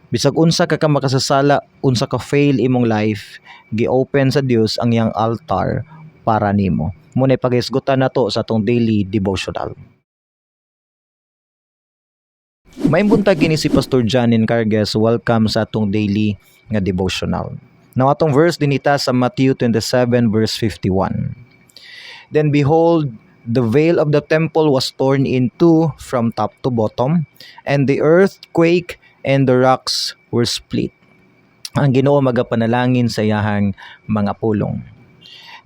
Bisag unsa ka makasasala, unsa ka fail imong life, gi-open sa Dios ang iyang altar para nimo. Mao na paghisgutan nato sa atong daily devotional. Maayong buntag, kini si Pastor John Encargues. Welcome sa atong daily nga devotional. Now, atong verse dinita sa Matthew 27 verse 51. "Then behold, the veil of the temple was torn in two from top to bottom, and the earth quaked and the rocks were split." Ang Ginoo magapanalangin sa iyahang mga pulong.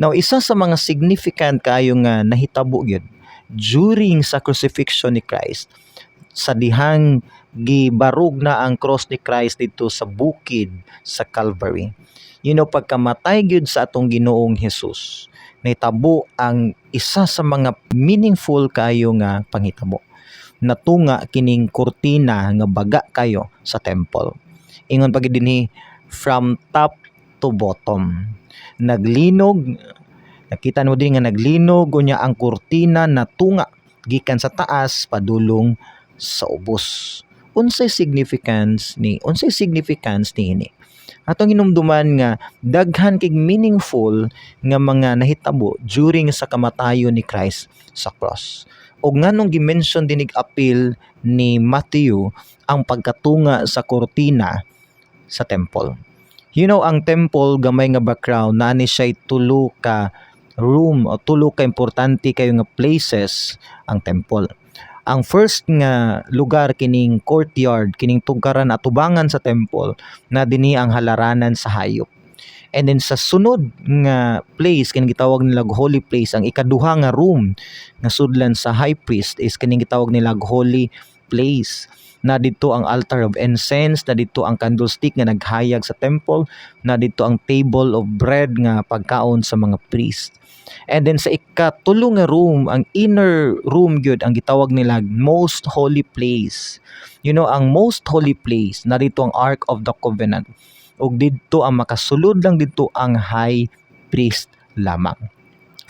Now, isa sa mga significant kayo nga nahitabo gyud during sa crucifixion ni Christ, sa dihang gibarog na ang cross ni Christ dito sa bukid sa Calvary. Pagkamatay gyud sa atong Ginoong Hesus, nahitabo ang isa sa mga meaningful kayo nga panghitabo. Natunga kining kurtina nga baga kayo sa temple. Ingon pa gid dinhi, from top to bottom. Naglinog, nakita mo din nga naglinog, unya ang kurtina natunga gikan sa taas padulong sa ubos. Unsay significance niini? Atong hinumduman nga daghan kig meaningful nga mga nahitabo during sa kamatayon ni Christ sa cross. Og nganong gi-mention dinig apil ni Matthew ang pagkatunga sa kurtina sa temple? Ang temple, gamay nga background, naa ni siya tulo ka room o tulo ka importante kayo nga places ang temple. Ang first nga lugar, kining courtyard, kining tugkaran, atubangan sa temple, na dinhi ang halaranan sa hayop. And then sa sunod nga place, kining gitawag nila holy place, ang ikaduha nga room nga sudlan sa high priest is kining gitawag nila holy place, na didto ang altar of incense, na didto ang candlestick nga naghayag sa temple, na didto ang table of bread nga pagkaon sa mga priest. And then sa ikatulo nga room, ang inner room gyud, ang gitawag nila most holy place. Ang most holy place, na didto ang Ark of the Covenant. Ug didto ang makasulod lang didto ang high priest lamang.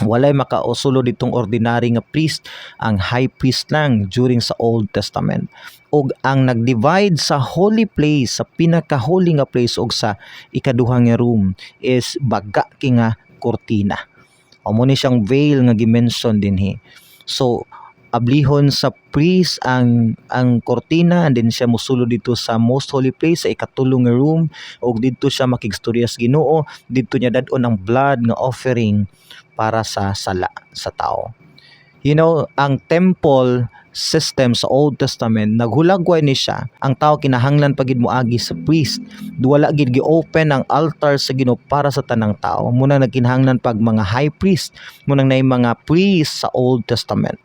Walay makausulod ditong ordinary nga priest, ang high priest lang during sa Old Testament. Ug ang nag-divide sa holy place, sa pinaka-holy nga place ug sa ikaduha nga room is baga ki nga kurtina. O mo ni siyang veil nga gi-mention dinhi. So ablihon sa priest ang kortina and then siya mosulod dito sa most holy place, sa ikatulo nga room, ug didto siya makigstorya sa Ginoo, didto niya dad-on ang blood nga offering para sa sala sa tao. Ang temple system sa Old Testament, naghulagway ni siya. Ang tao kinahanglan pa gid moagi sa priest. Wala gid gi-open ang altar sa Ginoo para sa tanang tao. Muna nagkinahanglan pag mga high priest, munang nay mga priest sa Old Testament.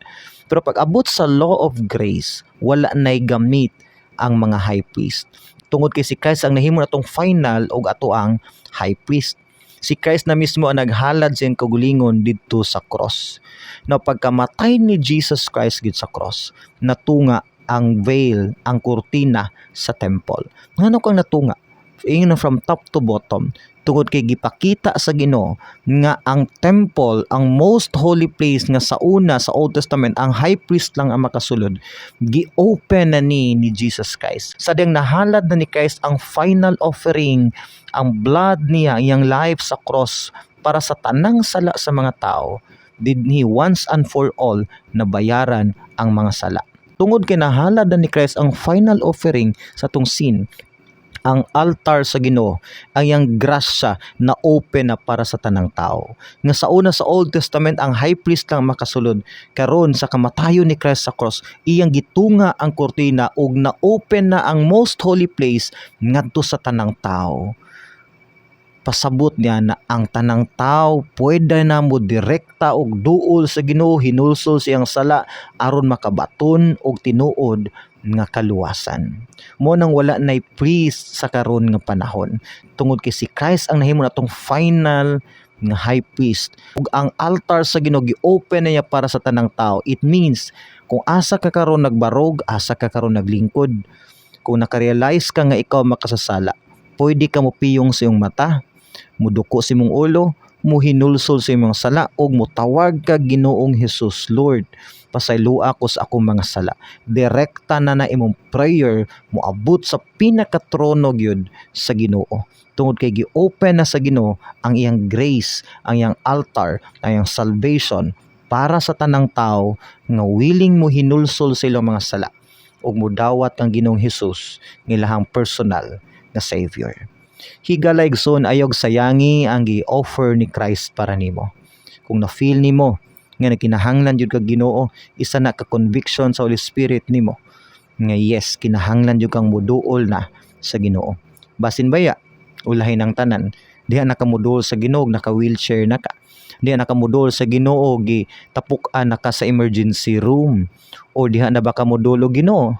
Pero pag abot sa law of grace, wala nay gamit ang mga high priest. Tungod kay si Christ ang nahimo natong final og ato ang high priest. Si Christ na mismo ang naghalad sa iyang kaugalingon didto sa cross. Na pagkamatay ni Jesus Christ gid sa cross, natunga ang veil, ang kurtina sa temple. Ngano kang natunga? Ingon na from top to bottom, tungod kay gipakita sa Ginoo nga ang temple, ang most holy place nga sa una sa Old Testament ang high priest lang ang makasulod, gi-open na ni Jesus Christ. Sa diyang nahalad na ni Christ ang final offering, ang blood niya, iyang life sa cross para sa tanang sala sa mga tao, dinhi once and for all nabayaran ang mga sala. Tungod kay nahalad na ni Christ ang final offering sa atong sin, ang altar sa Ginoo, ang iyang grasya na open na para sa tanang tao. Nga sa una sa Old Testament ang high priest lang makasulod, karon sa kamatayon ni Christ sa cross, iyang gitunga ang kurtina ug na-open na ang most holy place ngadto sa tanang tao. Pasabot niya na ang tanang tao pwede na mo direkta og duol sa Ginoo, hinulsol siyang sala aron makabaton og tinuod nga kaluwasan. Mo nang wala nay priest sa karon nga panahon tungod kay si Christ ang nahimo natong final nga high priest ug ang altar sa Ginoo gi-open na niya para sa tanang tao. It means kung asa ka karon nagbarog, asa ka karon naglingkod, kung nakarealize ka nga ikaw makasasala, pwede ka mopiyong sa iyong mata, muduko sa imong ulo, muhinulsol sa imong sala ug motawag ka, "Ginoong Hesus, Lord, Pasaylua ko sa akong mga sala. Direkta na na imong prayer moabot sa pinakatrono gyud sa Ginoo. Tungod kay gi-open na sa Ginoo ang iyang grace, ang iyang altar, ang iyang salvation para sa tanang tao nga willing mo hinulsol sa ilang mga sala ug mudawat ang Ginoong Hesus nga ilahang personal nga Savior. Higala, igsoon, ayog sayangi ang gi-offer ni Christ para nimo. Kung na-feel nimo nga nagkinahanglan jud kag Ginoo, isa na ka conviction sa Holy Spirit nimo nga yes, kinahanglan jud kang muduol na sa Ginoo. Basin baya ulahin ang tanan, diha nakamuduol sa Ginoo naka wheelchair na ka. Diha nakamuduol sa Ginoo gi tapuk-an na ka sa emergency room, o diha na ba ka muduol og Ginoo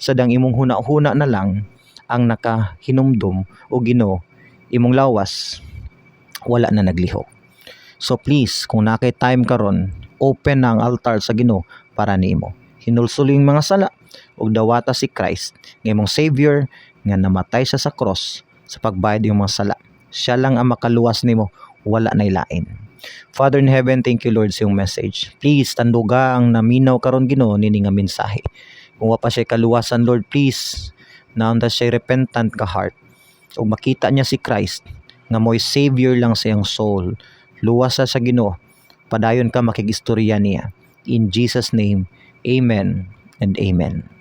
sa dang imong huna-huna na lang ang nakahinumdum o Ginoo, imong lawas wala na naglihok. So please, kung naa kay time karon, open na ang altar sa Ginoo para nimo. Hinulsuli ang mga sala ug dawata si Christ nga imong Savior nga namatay siya sa cross sa pagbayad imong mga sala. Siya lang ang makaluwas nimo, wala na lain. Father in heaven, thank you, Lord, sa iyong message. Please tanduga ang naminaw karon, Ginoo, nini nga mensahe. Kung wa pa siya kaluwasan, Lord, please naunta siya repentant ka heart ug makita niya si Christ nga mo'y savior lang sa iyang soul. Luwasa sa Ginoo. Padayon ka makigistorya niya. In Jesus' name, amen and amen.